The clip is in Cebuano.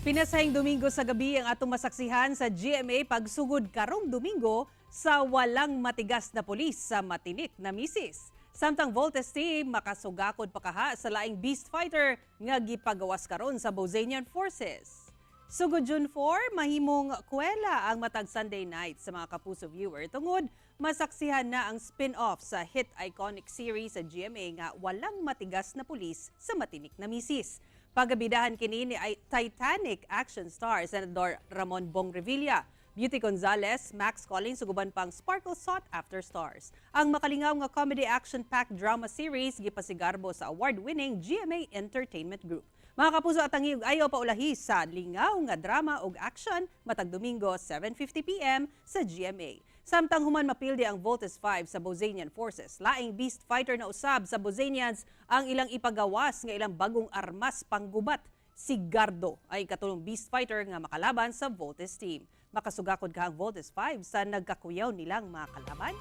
Pinasahing Domingo sa gabi ang atong masaksihan sa GMA pagsugod karong Domingo sa Walang Matigas na Pulis sa Matinik na Misis. Samtang Voltes team makasugakod pa kaha sa laing beast fighter nga gipagawas karon sa Bosanian Forces. Sugod June 4, mahimong kwela ang matag Sunday night sa mga Kapuso viewer tungod masaksihan na ang spin-off sa hit iconic series sa GMA nga Walang Matigas na Pulis sa Matinik na Misis. Pagabidahan kini ni ay Titanic action star Senador Ramon Bong Revilla, Beauty Gonzalez, Max Collins ug uban pang sparkle sought after stars. Ang makalingaw nga comedy action-packed drama series gipasigarbo sa award-winning GMA Entertainment Group. Mga Kapuso, atangi ug ayaw paulahi sa lingaw nga drama ug action matag Domingo, 7:50 p.m. sa GMA. Samtang human mapildi ang Voltes 5 sa Bosanian Forces, laing beast fighter na usab sa Bosanians ang ilang ipagawas nga ilang bagong armas panggubat. Si Gardo ay katulong beast fighter nga makalaban sa Voltes team. Makasugakod kaha ang Voltes 5 sa nagkakuyaw nilang mga kalaban?